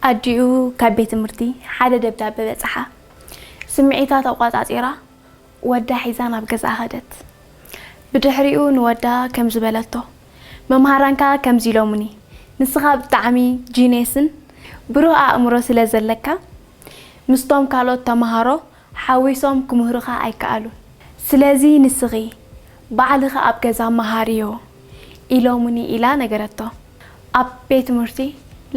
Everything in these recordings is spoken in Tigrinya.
ኣዲኡ ካብ ቤት ትምህርቲ ሓደ ደብዳበ በጽሓ። ስምዒታ ተቋጻጺራ ወዳ ሒዛ ናብ ገዛ ኸደት። ብድሕሪኡ ንወዳ ከምዚ በለቶ፣ መምሃራንካ ከምዚ ኢሎምኒ፣ ንስኻ ብጣዕሚ ጂኔስን ብሩህ ኣእምሮ ስለ ዘለካ ምስቶም ካልኦት ተምሃሮ ሓዊሶም ክምህሩኻ ኣይከኣሉን። ስለዚ ንስኺ ባዕልኺ ኣብ ገዛ መሃርዮ ኢሎምኒ ኢላ ነገረቶ። ኣብ ቤት ትምህርቲ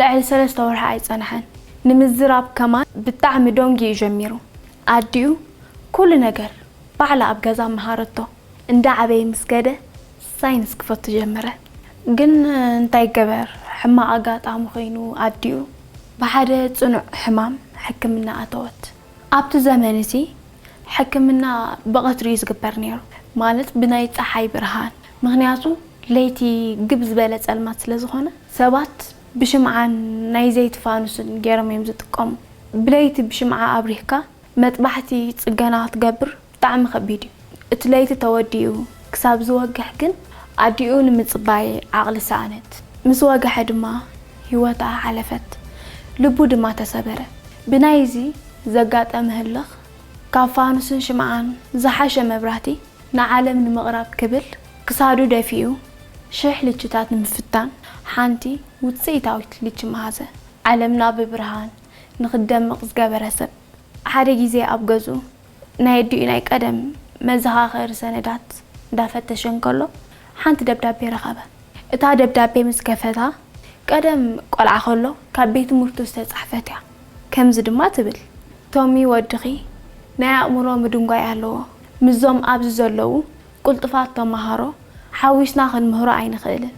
ልዕሊ ሰለስተ ወርሒ ኣይጸንሐን። ንምዝራብ ከማን ብጣዕሚ ዶንጊ እዩ ጀሚሩ። ኣዲኡ ኩሉ ነገር ባዕላ ኣብ ገዛ መሃረቶ። እንዳ ዓበየ ምስ ከደ ሳይንስ ክፈቱ ጀመረ። ግን እንታይ ገበር ሕማቕ ኣጋጣሚ ኮይኑ ኣዲኡ ብሓደ ጽኑዕ ሕማም ሕክምና ኣተወት። ኣብቲ ዘመን እቲ ሕክምና ብቐትሪ እዩ ዝግበር ነይሩ፣ ማለት ብናይ ጸሓይ ብርሃን። ምኽንያቱ ለይቲ ግብ ዝበለ ጸልማት ስለ ዝኾነ ሰባት ብሽምዓን ናይ ዘይቲ ፋኑስን ገይሮም እዮም ዝጥቀሙ። ብለይቲ ብሽምዓ ኣብሪህካ መጥባሕቲ ጽገና ክትገብር ብጣዕሚ ከቢድ እዩ። እቲ ለይቲ ተወዲኡ ክሳብ ዝወግሕ ግን ኣዲኡ ንምጽባይ ዓቕሊ ሰኣነት። ምስ ወግሐ ድማ ህይወታ ሓለፈት። ልቡ ድማ ተሰበረ። ብናይዚ ዘጋጠመ ህልኽ ካብ ፋኑስን ሽምዓን ዝሓሸ መብራህቲ ንዓለም ንምቕራብ ክብል ክሳዱ ደፊኡ ሽሕ ልችታት ንምፍታን ሓንቲ ውጽኢታዊት ልቺ መሃዘ። ዓለምና ብብርሃን ንኽትደምቕ ዝገበረ ሰብ። ሓደ ግዜ ኣብ ገዝኡ ናይ ኣዲኡ ናይ ቀደም መዘኻኸሪ ሰነዳት እንዳፈተሸ እንከሎ ሓንቲ ደብዳቤ ረኸበ። እታ ደብዳቤ ምስ ከፈታ ቀደም ቆልዓ ከሎ ካብ ቤት ትምህርቱ ዝተጻሕፈት እያ። ከምዚ ድማ ትብል፣ ቶሚ ወድኺ ናይ ኣእምሮ ምድንጓይ ኣለዎ። ምስዞም ኣብዚ ዘለዉ ቅልጡፋት ተምሃሮ ሓዊስና ክንምህሮ ኣይንኽእልን።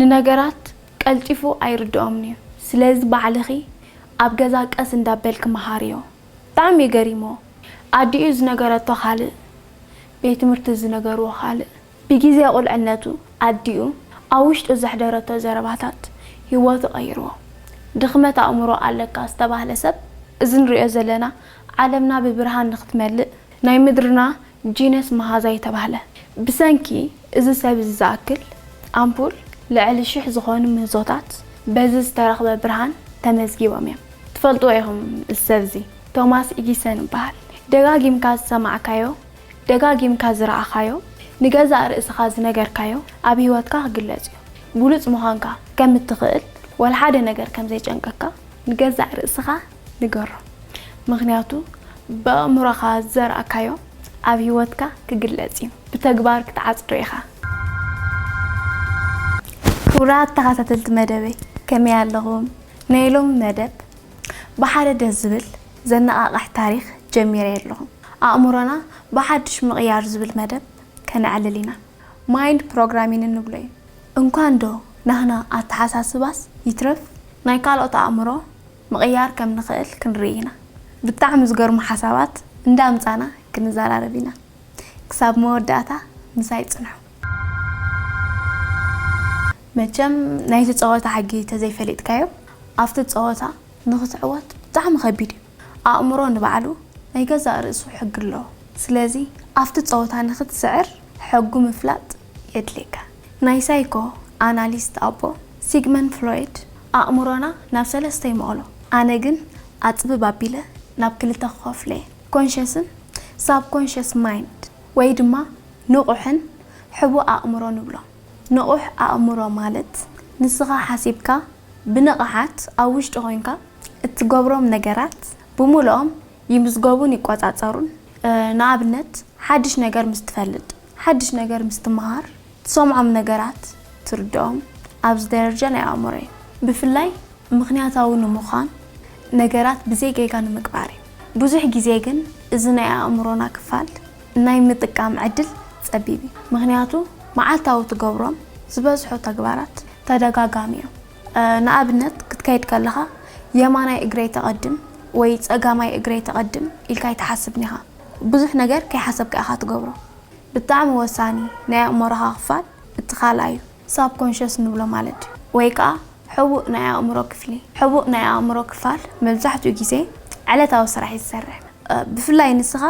ንነገራት ቀልጢፉ ኣይርድኦምን እዩ። ስለዚ ባዕልኺ ኣብ ገዛ ቀስ እንዳበልኪ መሃርዮ። ብጣዕሚ እዩ ገሪሞ። ኣዲኡ ዝነገረቶ ካልእ፣ ቤት ትምህርቲ ዝነገርዎ ካልእ። ብግዜ ቁልዕነቱ ኣዲኡ ኣብ ውሽጡ ዘሕደረቶ ዘረባታት ህይወቱ ቀይርዎ። ድኽመት ኣእምሮ ኣለካ ዝተባህለ ሰብ፣ እዚ ንሪኦ ዘለና ዓለምና ብብርሃን ንክትመልእ ናይ ምድርና ጂነስ መሃዛ እዩ ተባህለ። ብሰንኪ እዚ ሰብ እዚ ዝኣክል ኣምፑል ልዕሊ ሽሕ ዝኾኑ ምህዞታት በዚ ዝተረኽበ ብርሃን ተመዝጊቦም እዮም። ትፈልጥዎ ኢኹም እዚ ሰብ እዚ ቶማስ ኢዲሰን ይበሃል። ደጋጊምካ ዝሰማዕካዮ፣ ደጋጊምካ ዝረኣኻዮ፣ ንገዛእ ርእስኻ ዝነገርካዮ ኣብ ህይወትካ ክግለጽ እዩ። ብሉጽ ምዃንካ ከም እትኽእል ወላ ሓደ ነገር ከም ዘይጨንቀካ ንገዛእ ርእስኻ ንገሮ። ምኽንያቱ ብኣእምሮኻ ዝዘራእካዮ ኣብ ህይወትካ ክግለጽ እዩ። ብተግባር ክትዓጽዶ ኢኻ። ክቡራት ተኸታተልቲ መደበይ፣ ከመይ ኣለኹም? ናይ ሎሚ መደብ ብሓደ ደስ ዝብል ዘነቓቕሕ ታሪኽ ጀሚረ ኣለኹ። ኣእምሮና ብሓድሽ ምቕያር ዝብል መደብ ከነዕልል ኢና። ማይንድ ፕሮግራሚንግ ንብሎ እዩ። እንኳን ዶ ናህና ኣተሓሳስባስ ይትረፍ ናይ ካልኦት ኣእምሮ ምቕያር ከም ንኽእል ክንርኢ ኢና። ብጣዕሚ ዝገርሙ ሓሳባት እንዳምጻና ክንዘራረብ ኢና። ክሳብ መወዳእታ ምሳይ ጽንሑ። መቸም ናይቲ ጸወታ ሕጊ ተዘይፈሊጥካዮ ኣብቲ ጸወታ ንኽትዕወት ብጣዕሚ ከቢድ እዩ። ኣእምሮ ንባዕሉ ናይ ገዛእ ርእሱ ሕጊ ኣለዎ። ስለዚ ኣብቲ ጸወታ ንኽትስዕር ሕጉ ምፍላጥ የድልየካ። ናይ ሳይኮ ኣናሊስት ኣቦ ሲግመንድ ፍሮይድ ኣእምሮና ናብ ሰለስተ ይመቕሎ። ኣነ ግን ኣጽብብ ኣቢለ ናብ ክልተ ክኸፍሎ እየ። ኮንሸስን ሳብኮንሸስ ማይንድ ወይ ድማ ንቑሕን ሕቡእ ኣእምሮ ንብሎ። ንቑሕ ኣእምሮ ማለት ንስኻ ሓሲብካ ብንቕሓት ኣብ ውሽጢ ኮይንካ እትገብሮም ነገራት ብምልኦም ይምዝገቡን ይቆጻጸሩን። ንኣብነት ሓድሽ ነገር ምስ ትፈልጥ፣ ሓድሽ ነገር ምስ ትመሃር፣ ትሰምዖም ነገራት ትርድኦም ኣብዚ ደረጃ ናይ ኣእምሮ እዩ። ብፍላይ ምኽንያታዊ ንምዃን ነገራት ብዘይ ጌጋ ንምግባር እዩ። ብዙሕ ግዜ ግን እዚ ናይ ኣእምሮና ክፋል ናይ ምጥቃም ዕድል ጸቢብ እዩ። ምኽንያቱ መዓልታዊ ትገብሮም ዝበዝሑ ተግባራት ተደጋጋሚ እዮም። ንኣብነት ክትከይድ ከለኻ የማናይ እግረይ ተቐድም ወይ ጸጋማይ እግረይ ተቐድም ኢልካ ኣይትሓስብን ኢኻ። ብዙሕ ነገር ከይሓሰብካ ኢኻ ትገብሮ። ብጣዕሚ ወሳኒ ናይ ኣእምሮኻ ክፋል እቲ ካልኣይ እዩ። ሳብኮንሸስ ንብሎ ማለት እዩ። ወይ ከኣ ሕቡእ ናይ ኣእምሮ ክፍሊ። ሕቡእ ናይ ኣእምሮ ክፋል መብዛሕትኡ ግዜ ዕለታዊ ስራሕ እዩ ዝሰርሕ። ብፍላይ ንስኻ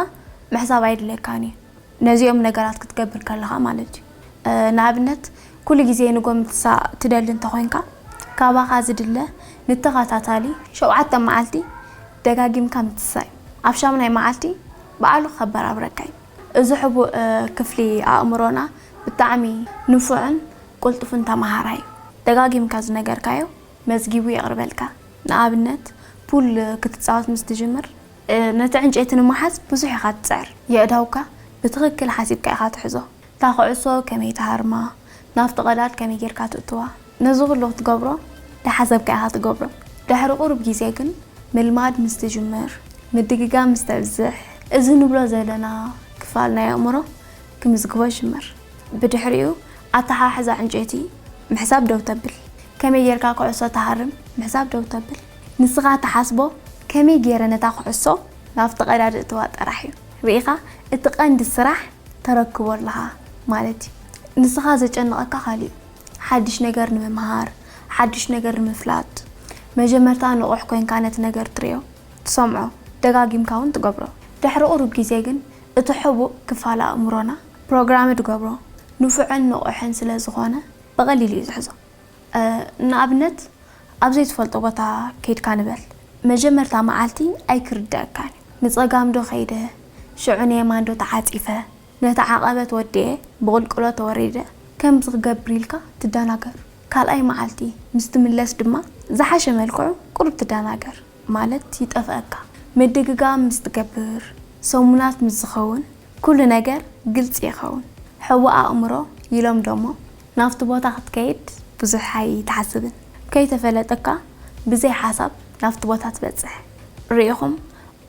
ምሕሳብ ኣይድለካን እዩ። ነዚኦም ነገራት ክትገብር ከለኻ ማለት እዩ። ንኣብነት ኩሉ ግዜ ንጎምትሳ ትደሊ እንተኾይንካ ካባኻ ዝድለ ንተኸታታሊ ሸውዓተ መዓልቲ ደጋጊምካ ምትሳእ እዩ። ኣብ ሻምናይ መዓልቲ ባዕሉ ከበራብረካ እዩ። እዚ ሕቡእ ክፍሊ ኣእምሮና ብጣዕሚ ንፉዕን ቅልጡፍን ተመሃራይ እዩ። ደጋጊምካ ዝነገርካዮ መዝጊቡ የቕርበልካ። ንኣብነት ፑል ክትጻወት ምስ ትጅምር ነቲ ዕንጨይቲ ንምሓዝ ብዙሕ ኢኻ ትጽዕር። የእዳውካ ብትኽክል ሓሲብካ ኢኻ ትሕዞ። እታ ኩዕሶ ከመይ ትሃርማ፣ ናብቲ ቀዳድ ከመይ ጌርካ ትእትዋ፣ ነዚ ኩሉ ክትገብሮ ዳሓሰብካ ኢኻ ትገብሮ። ድሕሪ ቁሩብ ግዜ ግን ምልማድ ምስ ትጅምር፣ ምድግጋም ምስ ተብዝሕ፣ እዚ ንብሎ ዘለና ክፋል ናይ ኣእምሮ ክምዝግቦ ይጅምር። ብድሕሪኡ ኣተሓሕዛ ዕንጨይቲ ምሕሳብ ደው ተብል። ከመይ ጌርካ ኩዕሶ ትሃርም ምሕሳብ ደው ተብል። ንስኻ ትሓስቦ ከመይ ጌረ ነታ ኩዕሶ ናብቲ ቀዳድ እእትዋ ጥራሕ እዩ። ርኢኻ እቲ ቀንዲ ስራሕ ተረክቦ ኣለኻ ማለት እዩ። ንስኻ ዘጨንቐካ ካሊእ ሓድሽ ነገር ንምምሃር፣ ሓድሽ ነገር ንምፍላጥ፣ መጀመርታ ንቑሕ ኮይንካ ነቲ ነገር ትርእዮ፣ ትሰምዖ፣ ደጋጊምካ እውን ትገብሮ። ድሕሪ ቁሩብ ግዜ ግን እቲ ሕቡእ ክፋል ኣእምሮና ፕሮግራም ትገብሮ፣ ንፉዕን ንቑሕን ስለ ዝኾነ ብቐሊሉ እዩ ዝሕዞ። ንኣብነት ኣብ ዘይትፈልጦ ቦታ ከይድካ ንበል። መጀመርታ መዓልቲ ኣይክርደኣካን እዩ። ንጸጋም ዶ ከይደ፣ ሽዑ ንየማን ዶ ተዓጺፈ፣ ነቲ ዓቐበት ወዲኤ ብቑልቁሎ ተወሪደ፣ ከምዚ ክገብር ኢልካ ትደናገር። ካልኣይ መዓልቲ ምስ ትምለስ ድማ ዝሓሸ መልክዑ ቁሩብ ትደናገር፣ ማለት ይጠፍኣካ። ምድግጋም ምስ ትገብር፣ ሰሙናት ምስ ዝኸውን፣ ኩሉ ነገር ግልጺ ይኸውን። ሕቡእ ኣእምሮ ኢሎም ደሞ ናብቲ ቦታ ክትከይድ ብዙሕ ኣይትሓስብን። ከይተፈለጠካ ብዘይ ሓሳብ ናብቲ ቦታ ትበጽሕ። ርኢኹም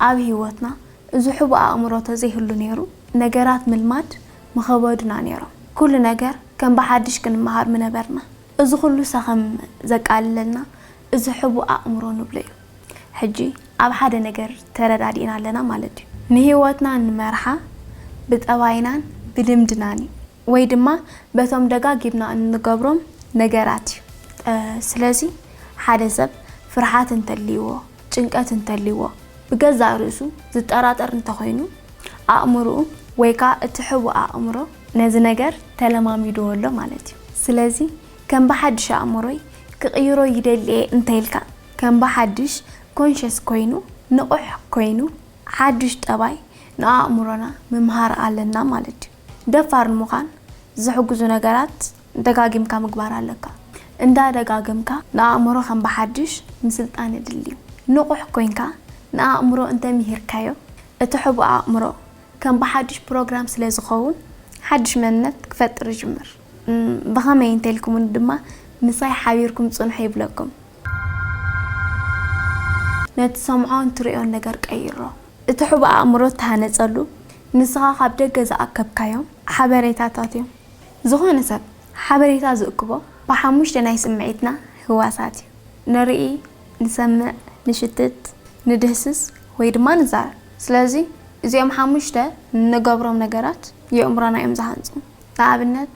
ኣብ ህይወትና እዚ ሕቡእ ኣእምሮ ተዘይህሉ ነይሩ፣ ነገራት ምልማድ ምኸበዱና ነይሮም። ኩሉ ነገር ከም ብሓድሽ ክንመሃር ምነበርና። እዚ ኩሉ ሰኸም ዘቃልለልና እዚ ሕቡእ ኣእምሮ ንብሎ እዩ። ሕጂ ኣብ ሓደ ነገር ተረዳዲእና ኣለና ማለት እዩ። ንህይወትና ንመርሓ ብጠባይናን ብልምድናን እዩ፣ ወይ ድማ በቶም ደጋጊምና እንገብሮም ነገራት እዩ። ስለዚ ሓደ ሰብ ፍርሓት እንተልይዎ፣ ጭንቀት እንተልይዎ፣ ብገዛእ ርእሱ ዝጠራጠር እንተኾይኑ፣ ኣእምርኡ ወይ ከኣ እቲ ሕቡእ ኣእምሮ ነዚ ነገር ተለማሚድዎ ኣሎ ማለት እዩ። ስለዚ ከም ብሓድሽ ኣእምሮይ ክቕይሮ ይደሊ እየ እንተኢልካ፣ ከም ብሓድሽ ኮንሸስ ኮይኑ፣ ንቑሕ ኮይኑ፣ ሓድሽ ጠባይ ንኣእምሮና ምምሃር ኣለና ማለት እዩ። ደፋር ንምዃን ዝሕግዙ ነገራት ደጋጊምካ ምግባር ኣለካ። እንዳ ደጋገምካ ንኣእምሮ ከም ብሓድሽ ምስልጣን የድሊ እዩ። ንቑሕ ኮይንካ ንኣእምሮ እንተምሂርካዮ፣ እቲ ሕቡእ ኣእምሮ ከም ብሓድሽ ፕሮግራም ስለ ዝኸውን፣ ሓድሽ መንነት ክፈጥር ይጅምር። ብኸመይ እንተልኩምኒ ድማ፣ ምሳይ ሓቢርኩም ጽንሑ ይብለኩም። ነቲ ሰምዖን ትርእዮን ነገር ቀይሮ። እቲ ሕቡእ ኣእምሮ እተሃነጸሉ ንስኻ ካብ ደገ ዝኣከብካዮም ሓበሬታታት እዮም። ዝኾነ ሰብ ሓበሬታ ዝእክቦ ብሓሙሽተ ናይ ስምዒትና ህዋሳት እዩ። ንርኢ፣ ንሰምዕ፣ ንሽትት፣ ንድህስስ ወይ ድማ ንዛረብ። ስለዚ እዚኦም ሓሙሽተ ንገብሮም ነገራት የእምሮና እዮም ዝሃንጹ። ንኣብነት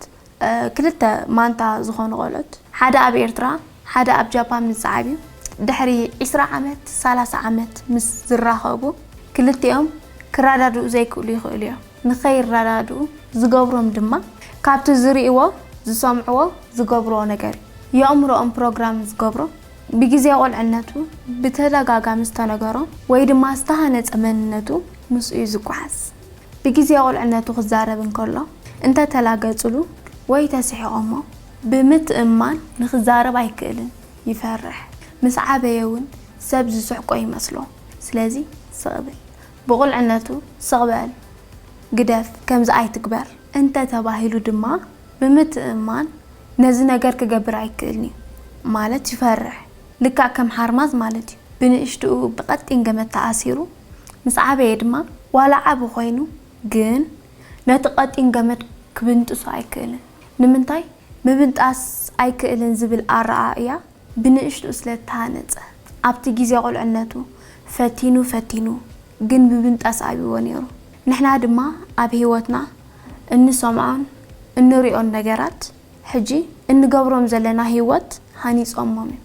ክልተ ማንታ ዝኾኑ ቆልዑት፣ ሓደ ኣብ ኤርትራ ሓደ ኣብ ጃፓን ምስ ዝዓብዩ፣ ድሕሪ ዒስራ ዓመት፣ ሰላሳ ዓመት ምስ ዝራኸቡ፣ ክልቲኦም ክረዳድኡ ዘይክእሉ ይኽእሉ እዮም። ንኸይረዳድኡ ዝገብሮም ድማ ካብቲ ዝርእይዎ፣ ዝሰምዕዎ፣ ዝገብርዎ ነገር እዩ። የእምሮኦም ፕሮግራም ዝገብሮ ብግዜ ቁልዕነቱ ብተደጋጋሚ ዝተነገሮ ወይ ድማ ዝተሃነጸ መንነቱ ምስኡ እዩ ዝጓዓዝ። ብግዜ ቁልዕነቱ ክዛረብ እንከሎ እንተተላገጹሉ ወይ ተስሒቖሞ ብምትእምማን ንኽዛረብ ኣይክእልን፣ ይፈርሕ። ምስ ዓበየ እውን ሰብ ዝስሕቆ ይመስሎ። ስለዚ ስቕ ብል። ብቑልዕነቱ ስቕ በል፣ ግደፍ፣ ከምዚ ኣይትግበር እንተተባሂሉ ድማ ብምትእምማን ነዚ ነገር ክገብር ኣይክእልን እዩ ማለት ይፈርሕ። ልክዕ ከም ሓርማዝ ማለት እዩ። ብንእሽትኡ ብቐጢን ገመድ ተኣሲሩ ምስ ዓበየ ድማ ዋላ ዓቢ ኮይኑ ግን ነቲ ቀጢን ገመድ ክብንጥሶ ኣይክእልን። ንምንታይ ምብንጣስ ኣይክእልን ዝብል ኣረኣእያ ብንእሽትኡ ስለ እተሃነጸ ኣብቲ ግዜ ቁልዕነቱ ፈቲኑ ፈቲኑ ግን ምብንጣስ ኣብይዎ ነይሩ። ንሕና ድማ ኣብ ህይወትና እንሰምዖን እንሪኦን ነገራት ሕጂ እንገብሮም ዘለና ህይወት ሃኒጾሞም እዮም።